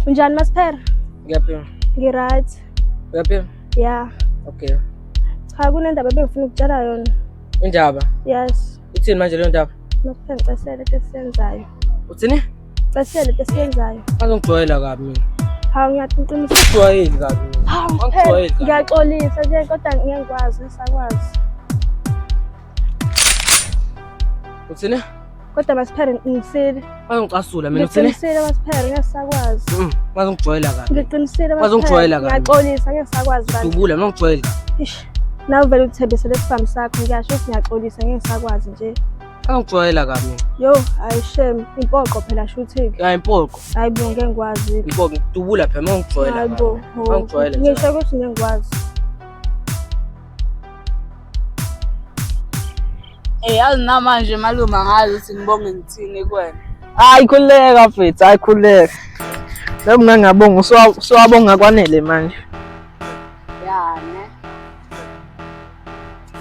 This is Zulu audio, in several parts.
Unjani Masphera? Ngiyaphila. Ngi-right. Uyaphila? Yeah. Okay. Cha kunendaba ebengifuna ukutshela yona. Indaba? Yes. Ithini manje leyo ndaba? Masphera ngicela lento esiyenzayo. Uthini? Ngicela lento esiyenzayo. Bazongijwayela kabi mina. Hawu ngiyaqiniseka. Ujwayeli kabi mina. Hawu Angijwayeli kabi. ngiyaxolisa nje kodwa ngeke ngikwazi ngisakwazi. Uthini? Kodwa Masphera ngiqinisile. Bazongicasula mina uthini? Ngiqinisile Masphera ngeke ngisakwazi. Bazongijwayela kabi. Ngiqinisile Masphera. Bazongijwayela kabi. Ngiyaxolisa ngeke ngisakwazi bandla. Dubula mina ngijwayeli kabi. Ish. Nawe vele uthembise lesibhamu sakho ngiyasho ukuthi ngiyaxolisa ngeke ngisakwazi nje. Angijwayela kabi mina. Yo, hayi shame, impoqo phela shuthi-ke. Ya impoqo. Hayi bo, ngeke ngikwazi. Impoqo ngidubula phela uma ngijwayela. Hayi bo. Angijwayele nje. Ngisho ukuthi ngeke ngikwazi. Eh yazi namanje malume angazi ukuthi ngibonge ngithini kuwena. Hayi khululeka mfethu, hayi khululeka. Noma ngangabonga usuwabonga kwanele manje. Ya ne.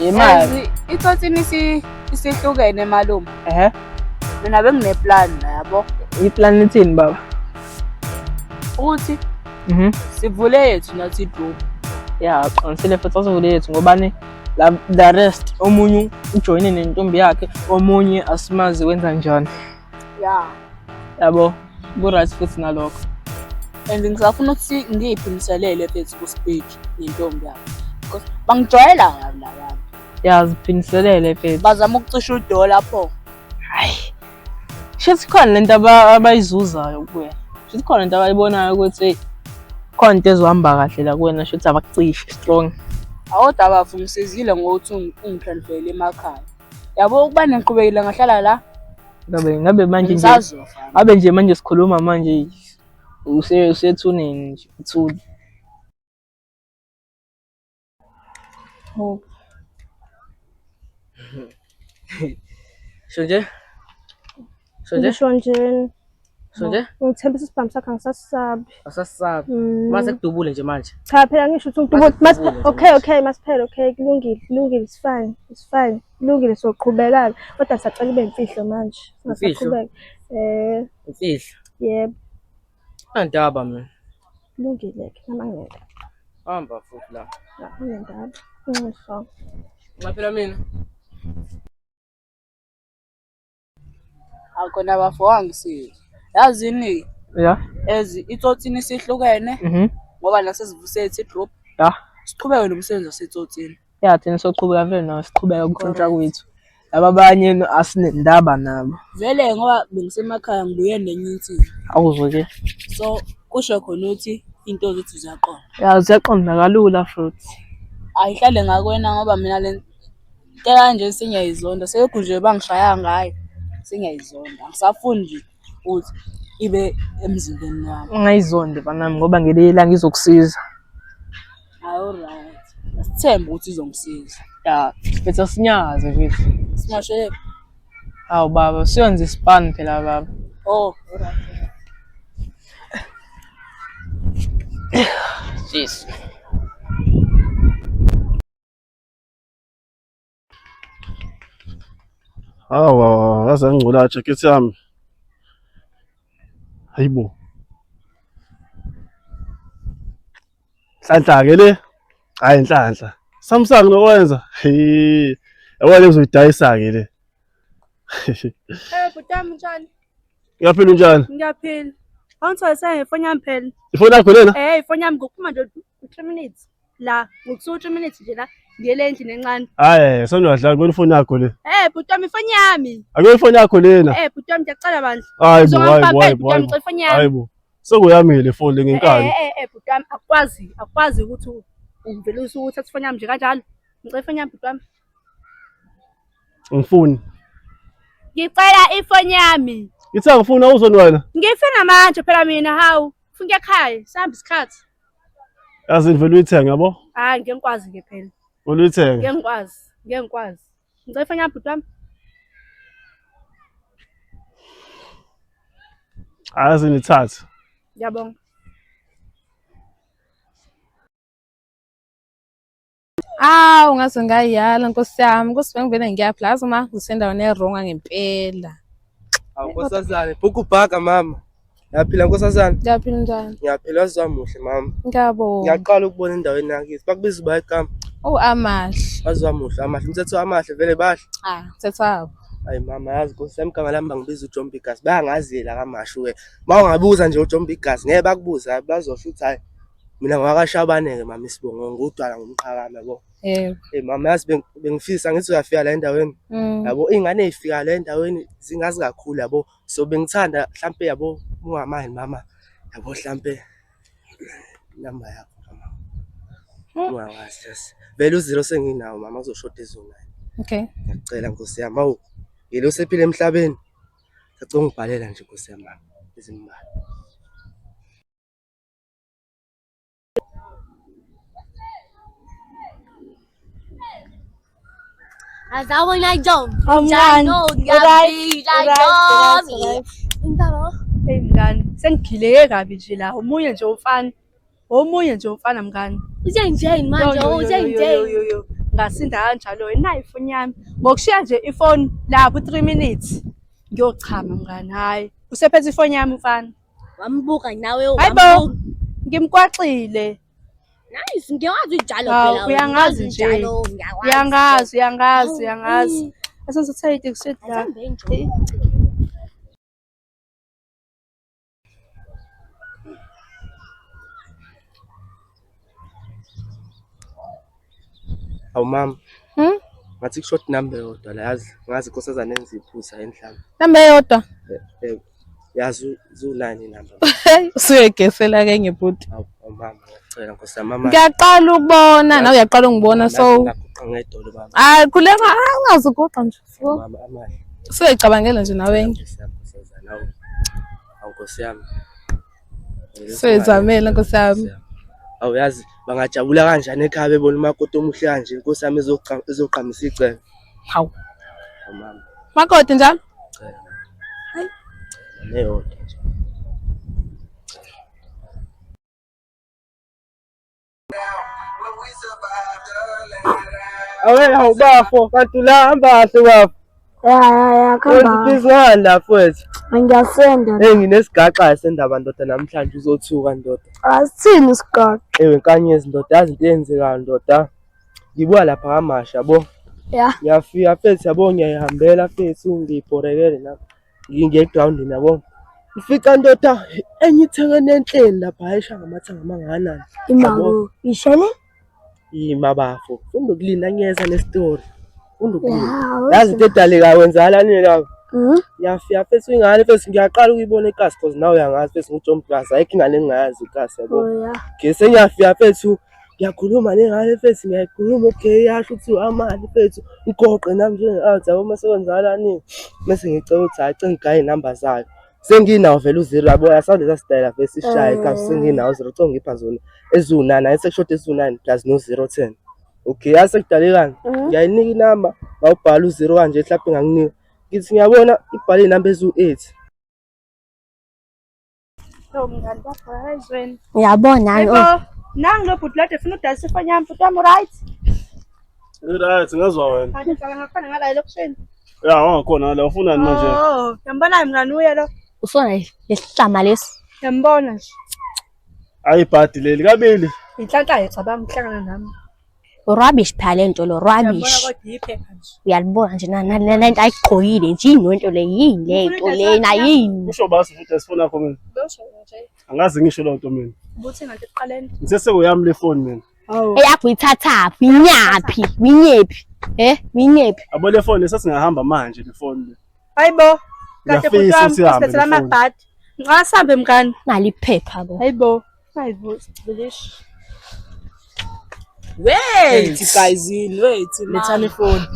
Imali. Yazi, Itsotsini isihlukene malume. Ehhe. Mina bengineplan la yabo. Iplan ithini baba? Ukuthi Mhm. sivule yethu nathi igroup. Ya, qinisile futhi asivule yethu ngobani la the rest omunye ujoyine nentombi yakhe, omunye asimazi wenza njani. Ya. Yabo, ku-right futhi nalokho. And ngisafuna ukuthi ngiyiphindiselele mfethu ku-speed nentombi yami. Because bangijwayela kabi la bantu. Ya, ziphindiselele mfethu. Bazama ukucisha udola pho. Hayi. Shuthi khona lento abayizuzayo kuwena. Shuthi khona into abayibonayo ukuthi hey, khona into ezohamba kahle la kuwena shuthi abakucishe strong. Awodwa bafo ngisizile ngokuthi ungitransfele emakhaya. Yabo ukuba nenqubekile ngahlala la. Ngabe manje nje Ngisazofa. ngabe nje manje sikhuluma manje usethuneni nje uthule. Oh. Sho nje? Sho nje? Ngisho njena. Sho nje? Ngithembisa isibhamu sakho angisasisabi. Asasisabi. Mm. Mase kudubule nje manje. Cha phela ngisho ukuthi Mase ngidubule. Mas kudubule nje okay manje. okay masiphela okay kulungile kulungile it's fine it's fine kulungile soqhubeka kodwa sacela ibe imfihlo manje. Imfihlo? Singasaqhubeka. Eh Imfihlo. yebo Andaba mina. kulungile ke nama ngeke. Hamba futhi la. Angendaba. Ngisho. Nxa phela mina. Akhona bafo wangisiza. Yazini Ya. as itsotsini isihlukene Mhm. ngoba nasesivusethe igroup Ya. siqhubeke nomsebenzi wasetsotsini. Ya thina soqhubeka vele nawe siqhubeka ukuntshontsha kwethu. Laba abanye asinendaba nabo. Vele ngoba bengisemakhaya ngibuye nenye insizwa. Awuzwe ke. So kusho khona ukuthi into zethu ziyaqonda. Ya ziyaqonda kalula futhi. Ayihlale ngakwena ngoba mina le nto kanje sengiyayizonda. Selokhu nje bangishaya ngayo sengiyayizonda. Angisafuni nje ukuthi ibe emzimbeni wami. Ungayizondi mfanami ngoba ngelinye ilanga izokusiza. Hayi alright. Asithembe ukuthi izongisiza. Ya, mfethu asinyaze mfethu. Simoshe. Hawu baba, siyonza isipani phela baba. Oh, alright. Jeez. Hawa, ngaze ngangcola jacket yami. Hayibo. Nhlanhla ke le. Hayi nhlanhla. Samsung lokwenza. He. Yabo le uzoyidayisa ke le. Eh bhuti wami unjani? Ngiyaphila unjani? Ngiyaphila. Awungitholisele ngefoni yami phela. Ifoni yakho lena? Eh ifoni yami ngokuphuma nje 3 minutes. La ngokusuka 3 minutes nje la ngiyele endlini encane. Hayi, sewuyadlala kuyona ifoni yakho le. Eh bhuti wami ifoni yami. Akuyona ifoni yakho lena. Eh bhuti wami ngiyacela bandla. Hayi bo, hayi bo, Uzongangibamba hayi bhuti bo, wami hayi bo. ngicela ifoni yami. Hayi bo. Sekuyami le phone le ngenkani. Eh eh eh bhuti wami akwazi akwazi ukuthi uvele usuthatha ifoni yami nje kanjalo. Ngicela ifoni yami bhuti wami. Ngifuni. Ngicela ifoni yami. Ithi angifuni awuzoni wena. Ngifuna manje phela mina hawu. Ufuna ukuya ekhaya sihamba isikhathi. Yazi ngivele uyithenge yabo? Hayi ngeke ngikwazi ke phela. Vele uyithenge. Ngeke ngikwazi. Ngeke ngikwazi. Ngicela ifoni yami bhuti wami. Ayazi nithathe. Ngiyabonga. Awu ngaze ngayala nkosi yami, nkosi bengivele ngiyaphi la yazi ma ngisendaweni e-wrong ngempela. Awu nkosazane, bhuku bhaka mama. Ngiyaphila nkosazana. Ngiyaphila njani? Ngiyaphila waze wamuhle mama. Ngiyabonga. Ngiyaqala ukubona endaweni yakithi. Bakubiza uba igama. Oh amahle. Waze wamuhle amahle. Umthetho amahle vele bahle. Ah, mthetho wabo. Ayi mama yazi nkosi yami igama lami bangibiza uJohn Bigas. Bayangazi la kaMashu ke. Uma ungabuza nje uJohn Bigas ngeke bakubuza bazosho ukuthi hayi mina ngwakashabane ke mama isibongo ngudwala ngumqhakama yabo. Yebo. Hey mama yazi bengifisa ngithi uyafika la endaweni. Yabo iy'ngane ey'fika la endaweni zingazi kakhulu yabo. So bengithanda mhlampe yabo ungamani mama yabo mhlampe inamba yakho mama. Ungawazi yes. Vele uzero senginawo mama kuzoshoda eziwu-nine. Okay. Ngiyacela nkosi yami awu yilo osephila emhlabeni. Sacela ungibhalela nje nkosi yami mama izimbalwa. Azawona jom. Mngani, Ngiyabila jom. Indaba. Hey mngani, sengigileke kabi nje la. Omunye nje umfana. Omunye nje umfana mngani. Uzenjeni manje? Uzenjeni? Ngasinda kanjalo nayi ifoni yami. Ngokushiya nje ifoni lapho 3 minutes. Ngiyochama mngani, hayi. Usephethe ifoni yami umfana. Wambuka nawe Hayibo. wambuka. Ngimkwaxile. Nice, ngiyawazi njalo Hawu, phela. uyangazi nje. Njalo, ngiyawazi. Uyangazi, uyangazi, uyangazi. Mm. Asengizothatha itekisi la. Asambe nje. Awu mama. Hmm? Ngathi kushoda inamba eyodwa la yazi. Ngazi inkosazana enza iphutha enhlamba. Namba eyodwa. Eh, yazi ziwu-nine inamba. Usuyegesela ke ngebhuti. Awu awu mama ngiyacela nkosi yami mama. Ngiyaqala ukubona, nawe uyaqala ukungibona so Ngaguqa ngedolo baba. hayi khuleka ungazuguqa nje. Mama amahle. Usuyicabangela nje nawe. Nkosi yami nkosazana awu. Awu nkosi yami. Usuyizamela nkosi yami. Awu yazi bangajabula kanjani ekhaya bebona umakoti omuhle kanje inkosi yami ezoqhamisa icebo. Hawu. Awu mama Makoti njalo? cela. Cela neyodwa nje. Awe hawu bafo kanti la hamba kahle bafo. Ya ya ya khamba. Ubizwani la mfowethu? Ngiyasenda. Hey nginesigaxa sendaba ndoda namhlanje uzothuka ndoda. Asithini isigaxa? Ewe nkanyezi ndoda yazi into eyenzekayo ndoda. Ngibuya lapha kaMasha yabo. Ya. Ngiyafika mfethu yabo ngiyayihambela mfethu ngiyibhorekele lapha. Ngiye egrawundini yabo. Ngifica ndoda enye ithekeni enhleni lapha ayisha ngamathanga amangakanani. Imako ishele? Ima bafo. Funda ukulinda ngiyeza nesitori. Funda ukulinda. Ya. Yazi into edalekayo kwenzakalani lapha. Mhm. Ngiyafika mfethu ingane mfethu ngiyaqala ukuyibona ikasi cause nawe uyangazi mfethu nguJohn Plus ayikho ingane engingayazi ikasi yabo. Oh ya. Okay sengiyafika mfethu ngiyakhuluma nengane mfethu ngiyayikhuluma okay yasho ukuthi amali mfethu ngigoqe nami njenge-out yabo mase kwenzakalani mese ngicela ukuthi hhayi cela ngigaye iy'namba zayo. Senginawo vele uzero yabo yasazi lesa sitayela vele sishaye ikasi senginawo uzero cela ngipha zona eziwu-nine ayi sekushoda eziwu-nine plus no-zero ten. Okay yase kudalekani ngiyayinika inamba ngawubhala uzero kanje mhlawumbe nganginika ngithi ngiyabona ibhale iy'namba eziwu-eight. Yo mngani bakho ezweni. Uyabona Hayibo. oh. Nangu lo bhuti lade ufuna udayisa ifoni yami bhuti wami right? Right, ngezwa wena. Kanti ngicabanga ngakhona ngala elokishini. Ya, wangakhona la ufunani manje? Oh, uyambona mngani uye lo. Usona lesihlama lesi. Uyambona nje. Ayibhadi leli kabili. Inhlanhla yecabanga ukuhlangana nami. Rubbish phela lento lo Uyambona rubbish. kodwa iphepha nje. Uyalibona nje nalento ayigqokile nje yini lento le yini lento lena yini. Kusho basi futhi esifoni yakho mina. Bosho nje. Angazi ngisho loo nto mina. Ubuthi ngathi ekuqaleni. Ngisesekuyami le phone mina. Hawu. Eyakho uyithathaphi? Inyaphi? Winyephi? Eh, winyephi? Abo le phone sesingahamba manje le phone le. Hayibo. Kade bhuti Ngiyafisa wami ukuthi ihambe usilethela le phone. amabhadi. Ngicela sihambe mngani. Nali iphepha bo. Hayibo. Hayibo, sibilish. Wait guys, wait. Lethani ifoni.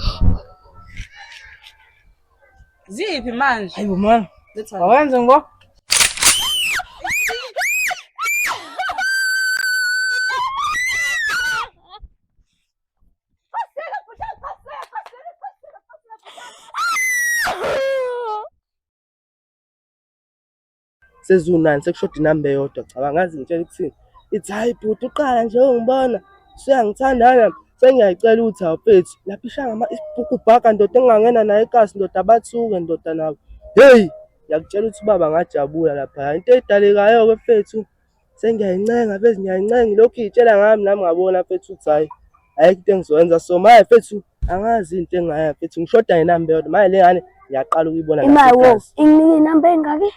Ziphi manje? Hayibo mama. Awenze ngo. Seziwu-nine sekushoda inamba eyodwa cabanga ngazi ngitshela ukuthini. Ithi hhayi bhuti uqala nje ungibona usuyangithandana sengiyayicela ukuthi hawu mfethu lapha ishaya isibhukubhaka ndoda engingangena nayo ekasi ndoda bathuke ndoda nabo. Hheyi. Ngiyakutshela ukuthi ubaba ngajabula laphaya. Into edalekayo-ke mfethu sengiyayincenga mfethu ngiyayincenga ilokhu iy'tshela ngami nami ngabona mfethu ukuthi hhayi ayikho into engizoyenza so manje mfethu angazi into engingaya mfethu ngishoda ngenamba eyodwa manje le ngane ngiyaqala ukuyibona Imali wo, inginike inamba engaki?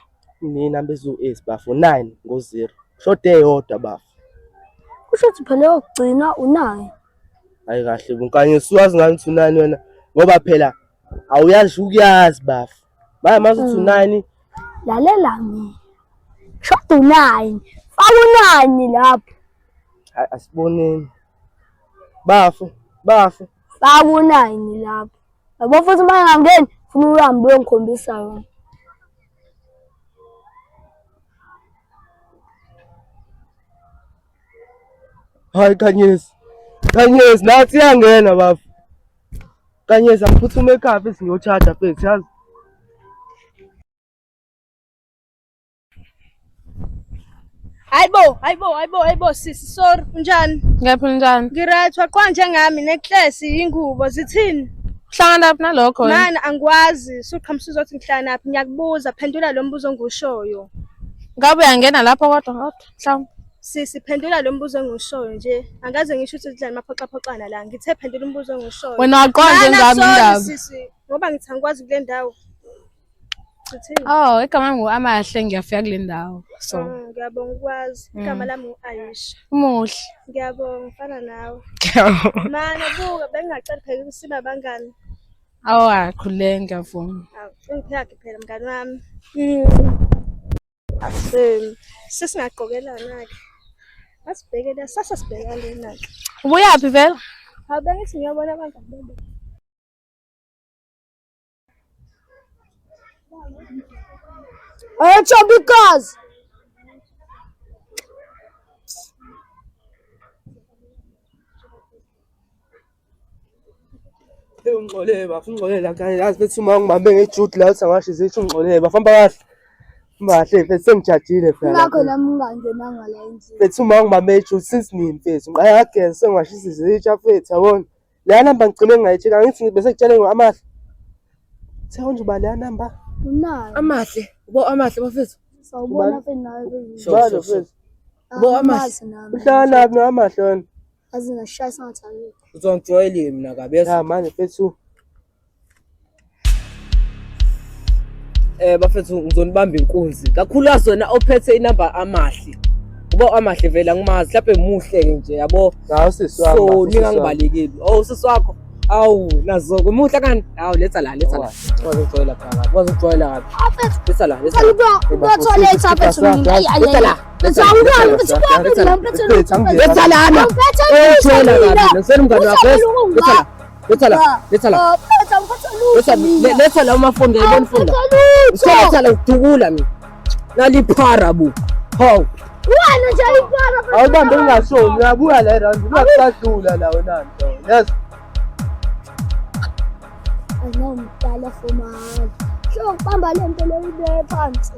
Nginenamba eziwu-eight bafo, nine ngo-zero. Shoda eyodwa bafo. Kusho ukuthi phela eyokugcina unayo. Hayi kahle bunkanye usuwazi ngani ukuthi unani wena ngoba phela awuyazi ukuyazi bafo. Manje mase uthi unani Lalela mina. Shoda u-nine. Faka u-nine lapho. Hayi asiboneni. Bafo, bafo. Faka u-nine lapho. Yabo futhi uma ngingangeni funa uhambe uyongikhombisa yona. Hayi Khanyisi. Khanyisi nathi iyangena bafo. Khanyisi angiphuthume ekhaya mfethu ngiyotshaja mfethu yazi. Hayibo, hayibo, hayibo, hayibo sisi, sorry, unjani? Ngiyaphila njani? Ngiright, waqwa njengami necklace, ingubo, zithini? Uhlangana laphi nalokho wena? Mana angikwazi, suqhamusa uzothi ngihlangana phi, ngiyakubuza, phendula lo mbuzo engiwushoyo. Ngabe uyangena lapho kodwa kodwa mhlawumbe. Sisi, phendula lo mbuzo engiwushoyo nje. Angaze ngisho ukuthi sidlale amaphoxaphoxana la. Ngithe phendula umbuzo engiwushoyo. Wena waqwa Mana, njengami sorry, indaba. sisi, ngoba ngithi angikwazi kule ndawo. Uthini? Oh, igama lami ngu-Amahle ngiyafika kule ndawo. So, Ah, ngiyabonga ukwazi. Igama lami ngu-Ayisha. umuhle. Ngiyabonga ngifana nawe. Mana buka bengingacela phela ukuthi sibe abangani. Awu, akhululeke ngiyavuma. Awu, ungipheka phela mngani wami. Asem. Sesingagqokelana-ke. Asibheke la, sasa sibheka lena-ke. Ubuyaphi vele? Hawu bengithi ngiyobona abangani bebe. Hey, Chobikazi. Hey ungxolele bafo ungxolele la kanye yazi mfethu uma ngibambe ngejudu la uthi angasho izitsho ungxolele bafo hamba kahle. Hamba kahle mfethu sengijajile phela. Ingakho nami ngingangenanga la endlini. Mfethu uma ngibambe ijudu since nini mfethu ngiqale ngageza sengashisa izitsha mfethu yabona. Leya namba ngigcine ngingayitshela angithi bese ngitshele ngo-Amahle. Uthe nje uba leya namba. Unayo. Amahle, ubo amahle bafethu. Sawubona mfethu nawe beyini. Sure, Balo sure, sure. mfethu. Bo Amahle. Angimazi nami. Uhlala naphi no-Amahle wena? Aze ngashaya sengathi akekho. Uzongijwayelile mina kabi yazi. Ya manje mfethu Eh bafethu ngizonibamba inkunzi. Kakhulukazi wena ophethe inamba amahle. Uba amahle vele angimazi mhlawumbe muhle ke nje yabo. hawu sisi wami. So bafo, sisi wami. ningangibalekeli. Oh sisi wakho. Awu nazo kumuhle kani? Awu letha la letha la. Wazi ukujwayela phakathi. Wazi ukujwayela kabi. Mfethu, Letha la letha ngicela la. ukuya toilet mfethu mina. Ayi ayi. Letha la. Mfethu awukwazi mfethu kuya mina mfethu. Mfethu, angiyeki. Letha lana. Mfethu Ujwayela mina. kabi. Ngisena umngani wakho. Letha la. Letha la. Letha la. Mfethu angiphethe lutho Letha mina. letha la amafoni ngiyayibona ifoni la. Angiphethe lutho. Letha la udukula mina. Naliphara bu. Hawu. Wena nje ayifana mfethu. Awubambe ngingashoni uyabuya la eround uyakusadlula la wena nto. Yes. Anomdala fomali. Hlo ngibamba le nto leyo ibeke phansi.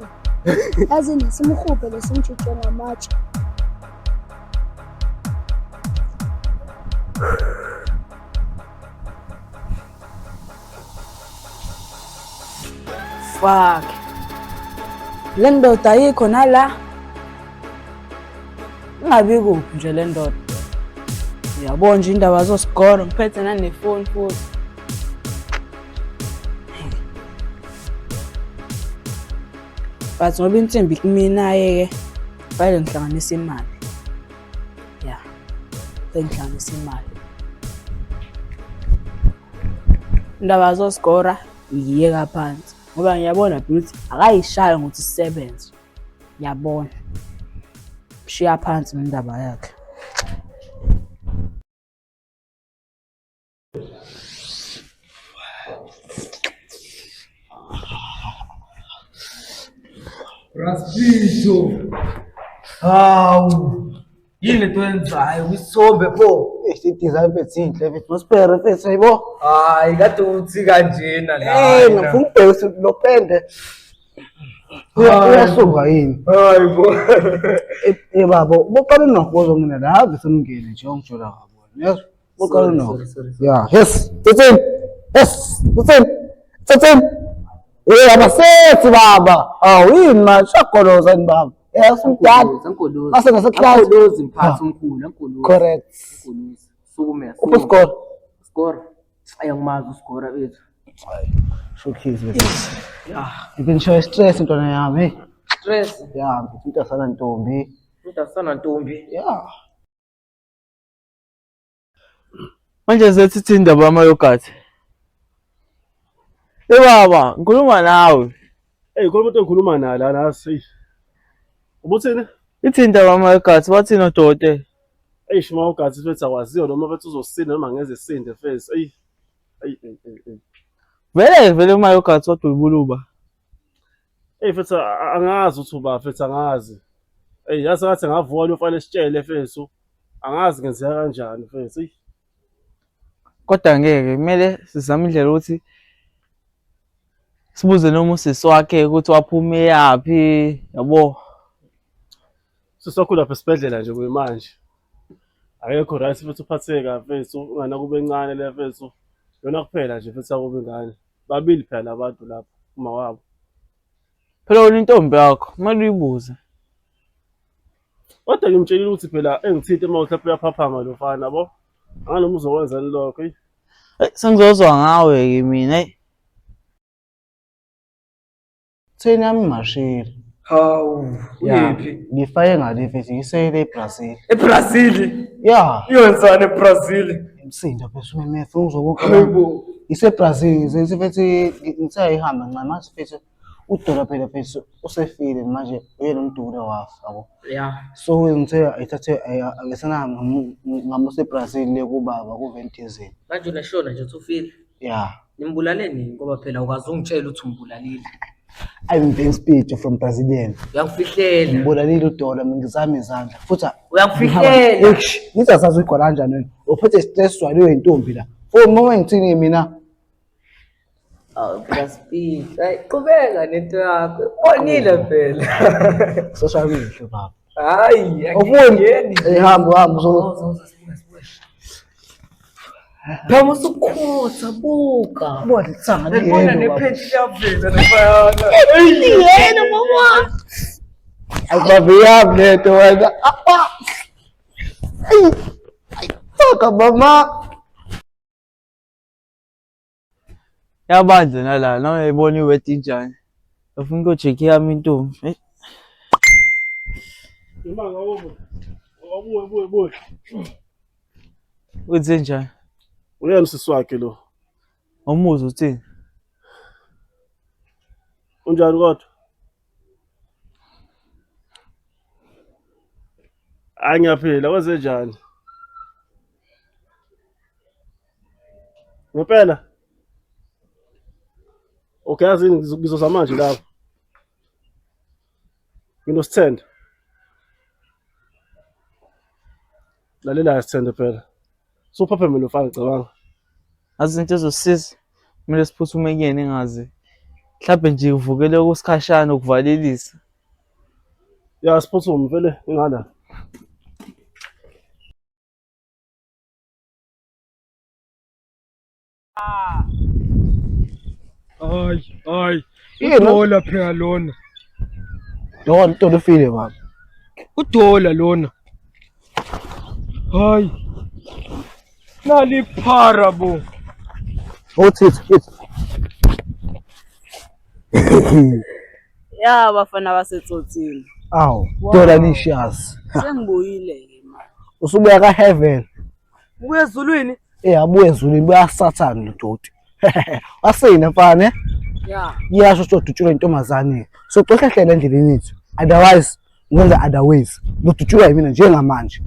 Yazi nesimhubhe lesimjije ngamatshe. Fuck. Le ndoda ayikho nala. Ingabi kuphi nje le ndoda. Uyabona nje indaba zosigoro ngiphethe nanefoni futhi. But ngoba insimbi kumina-ke fanele ngihlanganise imali. Ya, sengihlanganise imali. Indaba zosigora ngiyeka phansi ngoba ngiyabona phela ukuthi akayishayi ngokuthi sisebenze. Ngiyabona. Shiya phansi nendaba yakhe. Rasbito. Hawu. Yini lento yenzayo kwisithombe pho? Design mfethu inhle mfethu. Nosiphere mfethu hayibo. Hayi kade uthi kanjena la. Eh ngifuna ukubheka ukuthi lo pende uyasuka yini? Hayi bo. Eh baba, boqala nokho uzongena la ave semngene nje ongijola ngabona. Yes. Boqala nokho. Yeah, yes. Tsitsini. Yes. Tsitsini. Tsitsini. Hey abasethi baba. Awu yini manje usagoloza yini baba? Eh usumdala. Angigolozi. Mase ngaseklasi. Angigolozi mphathi omkhulu, angigolozi. Correct. Angigolozi. Sukume. Uphi uSgora? Sgora. Ayi angimazi uSgora bethu. Showcase bese. Ngibengishaya stress ntwana yami. Hey. Stress. Ya, ngithi umuntu asana ntombi. Umuntu asana ntombi. Ya. Manje zethi ithini indaba yama-yogurt? Hey baba, ngikhuluma nawe. Hey, khona umuntu engikhuluma naye la nasi. Eyi. Ubuthini? Ithini indaba yama-yogurt? Bathini odokotela? Eish, uma ugathi mfethu akwaziwa noma mfethu uzosinda noma ngeze sinde mfethu. Eyi. Eyi, eyi, eyi, eyi. Vele vele uma-yogurt wadubuluba. Eyi mfethu angazi ukuthi uba mfethu angazi. Eyi yazi ngathi ngavuka lo mfana esitshele mfethu. Angazi ngenzeka kanjani mfethu. Eyi. Kodwa ngeke kumele sizame indlela ukuthi sibuze noma usisi wakhe ukuthi waphuma eyaphi yabo. Sisi wakho lapha esibhedlela nje kuyimanje. Akekho right mfethu uphatheka mfethu ungana kube encane le mfethu. Yona kuphela nje mfethu akuba ingane. Babili phela labantu lapha uma wabo. Phela wena intombi yakho kumele uyibuze. Kodwa ngimtshelile ukuthi phela engithinte uma mhlawumbe uyaphaphama lo mfana yabo. Anganoma uzokwenzani lokho. Eyi. Eyi, sengizozwa ngawe-ke mina eyi. Theni yami imashile. Hawu, uyephi? Ngifake ngale mfethu ngiseyile eBrazil. EBrazil? Ya. Iyenzani eBrazil? Imsindo mfethu umemethe uzokuka. Hayibo. IseBrazil ngithi mfethu ngithe ayihamba ncane manje mfethu udola phela mfethu usefile manje uyena umdukule wafa yabo. Yeah. So ngithe ayithathe ngesana ngamuse eBrazil le kubaba kuVin Diesel. Manje uneshona nje uthi ufile. Yeah. Nimbulale nini ngoba phela ukwazi ungitshela ukuthi umbulalile. I'm Vince Pito from Brazilian. Uyangifihlela. Ngibulalile udola mina ngizama izandla futhi Uyangifihlela. Eish, ngithi asazi uyigwala kanjani wena. Uphethe stress waliwe intombi la. For uma ngithini mina Awu Braspeed. Hayi qhubeka nento yakho. Ubonile phela. Social media baba. Hayi, Ufuni? angingeni. Eh hamba hamba uzo. Phela usukhotha buka. Buka lithanga Ngibona liyelo baba. nephenti liyavela laphayana. Liyelo mama. Ayibabiyami lento wena. Apa. Ay. Ay, Fuck mama. Yabandla nala nawe uyayibona iwedi injani. Ufuna ukuyojekha eyami intombi. Eyi. Imanga wobo. Abuye buye buye. Wenze njani? Uyena usisi wakhe lo. Awumuzwa uthini? Unjani kodwa? Hayi ngiyaphila kwenze njani? Ngempela? Okay, yazi ngizoza manje lapho. Nginosithende. Lalela sithende phela. Suphapheme lo mfana cabanga. Azi into ezosiza kumele siphuthume kuyena engazi. Mhlawumbe nje uvukele okusikhashana ukuvalelisa. Ya siphuthume vele ingala. Hayi, hayi. Yini? Udola phela lona. Dola udola ufile baba. Udola lona. Hayi. Nali phara bo. Uthi ithi. Ya bafana basetsotsini. Awu, dola licious. Sengibuyile-ke manje. Usubuya ka heaven. Ubuya ezulwini? Eh abuye ezulwini buya Satan lo doti. Wasina mfana eh? Ya. Kuyasho ukuthi udutshulwa intombazane. So cohlehlele endleleni yethu. Otherwise ngenza other ways. Ngidutshulwa yimina njengamanje.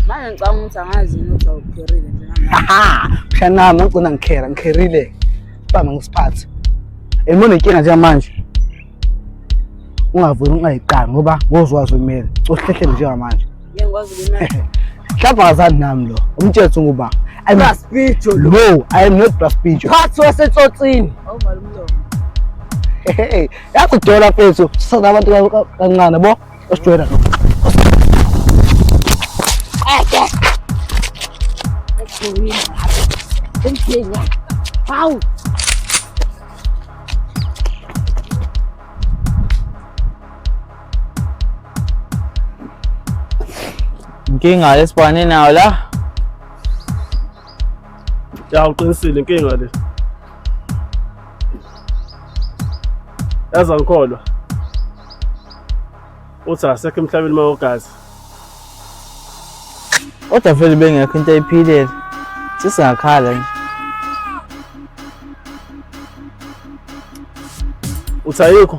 Manje ngicabanga ukuthi angazi yini ukuthi awukherile njengamanje. Haha, mshanami ngigcina ngikhera, ngikherile. Bamba ngisiphathe. Emo nenkinga njengamanje. Ungavumi ungayiqali ngoba ngozwazi kumele. Cohlehlele njengamanje. Ngeke ngikwazi ukumela. Mhlawumbe akazani nami lo. Umtshele nguba. I'm Braspicho lo. No, I am not Braspicho. Phathi wasetsotsini. Awuvala umlomo. Hey, yazi udola mfethu, sisana abantu kancane bo. Osijwayela lo. Hawu. Inkinga lesibhekane nayo la. Ya uqinisile inkinga le. Yazi angikholwa. Uthi asekho emhlabeni mawogazi. Kodwa vele bengekho into ayiphilele. Sesingakhala nje. Uthi ayikho.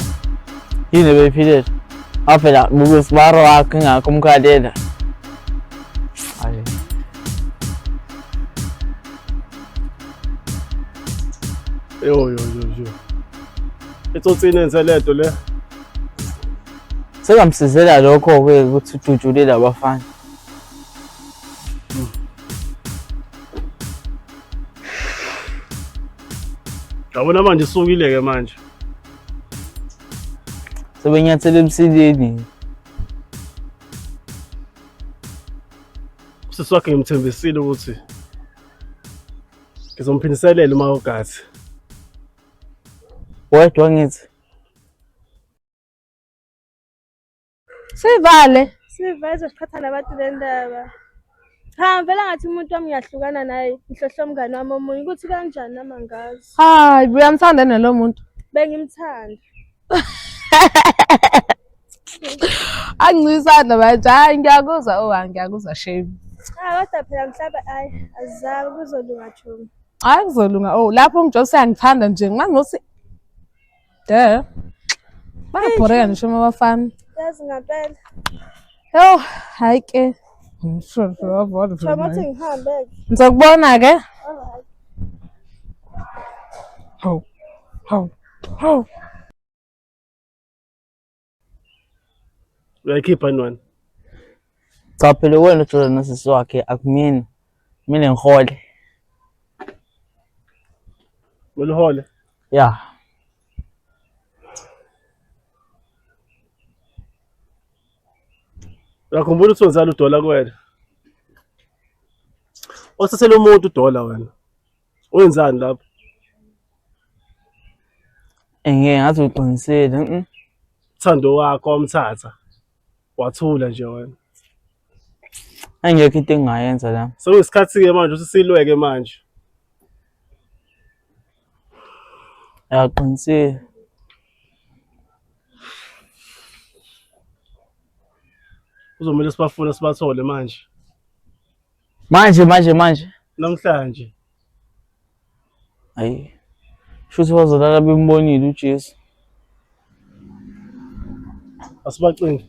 Yini ebeyiphilela? Ah phela bubesibaro wakhe ingakho umkhalela. Hayi. Yo yo yo yo. Itsotsini enze lento le. Sekamsizela lokho-ke ukuthi ujujulile abafana. Yabona manje isukile ke manje. Sebenyathela emsileni. Usisi wakhe ngimthembisile ukuthi ngizomphindiselela uma ugathi. Wedwa ngithi. Sivale. Sivale siqhatha nabantu le ndaba. Cha ngivela ngathi umuntu wami ngiyahlukana naye ngihlohle umngane wami omunye ukuthi kanjani nami angazi. Hayi, uyamthanda nalo muntu. Bengimthanda. Angicisana manje. Hayi ngiyakuzwa oh hayi ngiyakuzwa shame. Cha kodwa phela mhlawumbe ayi azami kuzolunga Chomi. Hayi kuzolunga. Oh lapho umjolo useyangithanda nje. Ngangothi De. Bayabhoreka ngisho uma abafana. Yazi ngampela. Yo, hayi ke. Chomi uthi ngihambe-ke. Ngizokubona ke. Alright. Hawu. Hawu. Hawu. Uyayikhipha yini wena? Cha phela wena ujola nosisi wakhe akumina. Mina ngihole. Kumele uhole. Ya. Uyakhumbula ukuthi wenzani udola kuwena? Wathathela umuntu udola wena. Wenzani lapho? Engeke ngathi uqinisile. Mhm. Uthando wakho wamthatha. Wathula nje wena. Angekho into engingayenza la. Sekuyisikhathi-ke manje ukuthi silweke manje. Uyaqinisile. Kuzomele sibafune sibathole manje. Manje manje manje. Namhlanje. Hayi. Shuthi bazolala bembonile uJesu. Asibacinge.